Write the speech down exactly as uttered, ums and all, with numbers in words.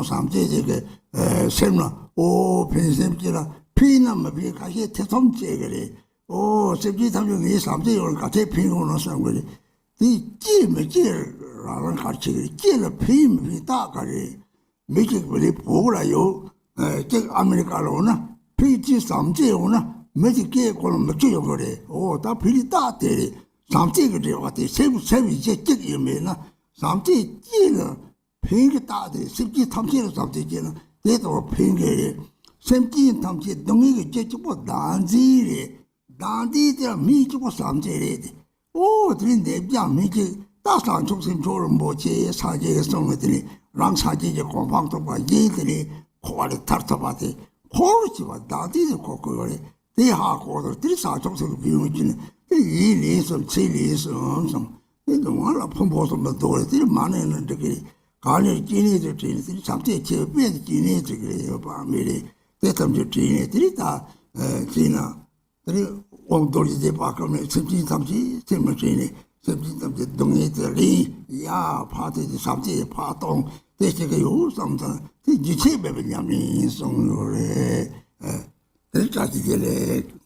བཟང་བྱེད་ཅིག་གི་སེམས་ལ་ཨོ་ཕན་སེམས་ཅིག་ལ་ཕན་ན་མི་ཕན་ཁ་ཤས་ཐེ་ཚོམ་བྱེད་གི་རེད། ཨོ་སེམས་ཅན་ཐམས་ཅད་ངའི་བཟང་བྱེད་ཡོང་ག་ཚད་ཕན་ཡོང་ན་བསམ་གི་རེད། དེ་སྐྱེས་མི་སྐྱེས་རང་རང་ག་རེ་བྱེད་གི་རེད། སྐྱེས་ལ་ཕན་མི་ཕན་བརྟག་ག་རེད། མི་གཅིག་བི་ལི་བོད་ལ་ཡོད། གཅིག་ཨ་མི་རི་ཀ་ལ་འོ་ན་ཕི་ཅི་བཟང་བྱེད་འོ་ན་མི་དེ་སྐད་ཁོ་ལ་མི་ཆུ་ཡོང་གི་རེད། འོ་ད་བི་ལི་རྟགས་དེ་རེད། བཟང་བྱེད་ཀྱི་འབྲེལ་བ་དེ་སེམས་སེམས་ཡིད་ཆེས་གཅིག་ཡིན་མེད་ན་བཟང་བྱེད་སྐྱེས་ལ་ཕན་གྱི་རྟགས་དེ་སེམས་ཅན་ཐམས་ཅད་ལ་བཟང་བྱེད་སྐྱེས་ན་དེ་ལྟ་བུ་ཕན་གྱི་རེད། སེམས་ཅན་ཐམས་ཅད་སྡུག་བསྔལ་གྱི་རྒྱུ་གཅིག་པོ་བདག་འཛིན་རེད། བདག་འཛིན་དེ་ལ་མི་གཅིག་པོ་བཟང་བྱེད་རེད་དེ། ཨོ་དེ་ནས་ནད་བརྒྱ་མི་གཅིག་ད་བཟང་ཕྱོགས་སུ་མཆོག་རིན་པོ་ཆེ་སངས་རྒྱས་གསུངས་པ་དེ་ནས་རང་སངས་རྒྱས་ཀྱི་གོ་འཕང་ཐོབ་པ་ཡིན། དེ་ནས་འཁོར་བ་ལས་ཐར་ཐུབ་པ་དེ་འཁོར་བ་བདག་འཛིན་དུ་འཁོར་དགོས་པ་རེད། དེ་ཧ་གོ་དུས་དེ་བཟང་ཕྱོགས་སུ་བུད་ཡོང་གི་ནས་དེ་ཡིད་ལེན་སོང་ཚེ་ལེན་སོང་སོང་། དེ་ནི་ང་ལ་ཕུང་པོ་སོགས་མི་འདུག་རེད། དེ་མ་ནས་ནི་འགྲིག་གི་རེད། གང་ནས་སྐྱེ་གནས་དུ་དྲན་ནས་དེ་བྱམས་བརྩེ་ཆེ་བའི་དཔེ་དེ་སྐྱེ་གནས་དུ་གི་རེད་ཡོད་པ་མི་རེད། དེ་ཐམས་ཅད་དྲན་ནས་དེ་རིགས་ད་བྱས་ན། དེ་ནས་དབང་རྡོ་རྗེ་ཐེག་པ་སྐབས་ནས་སེམས་ཅན་ཐམས་ཅད་ཚད་མར་དྲན་ནས་སེམས་ཅན་ཐམས་ཅད་སྡུག་བསྔལ་དེ་རིང་ཡར་ཕར་དེ་དེ་བཟང་བྱེད་ཕར་གཏོང་དེ་བྱེད་ཀྱི་ཡོད་བསམ་ཙང་དེ་རྒྱུ་ཆད་མེད་པའི་ཉམས་ལེན་གསུངས་ཡོད་རེད། དེ་བཀྲ་ཤིས་བདེ་ལེགས།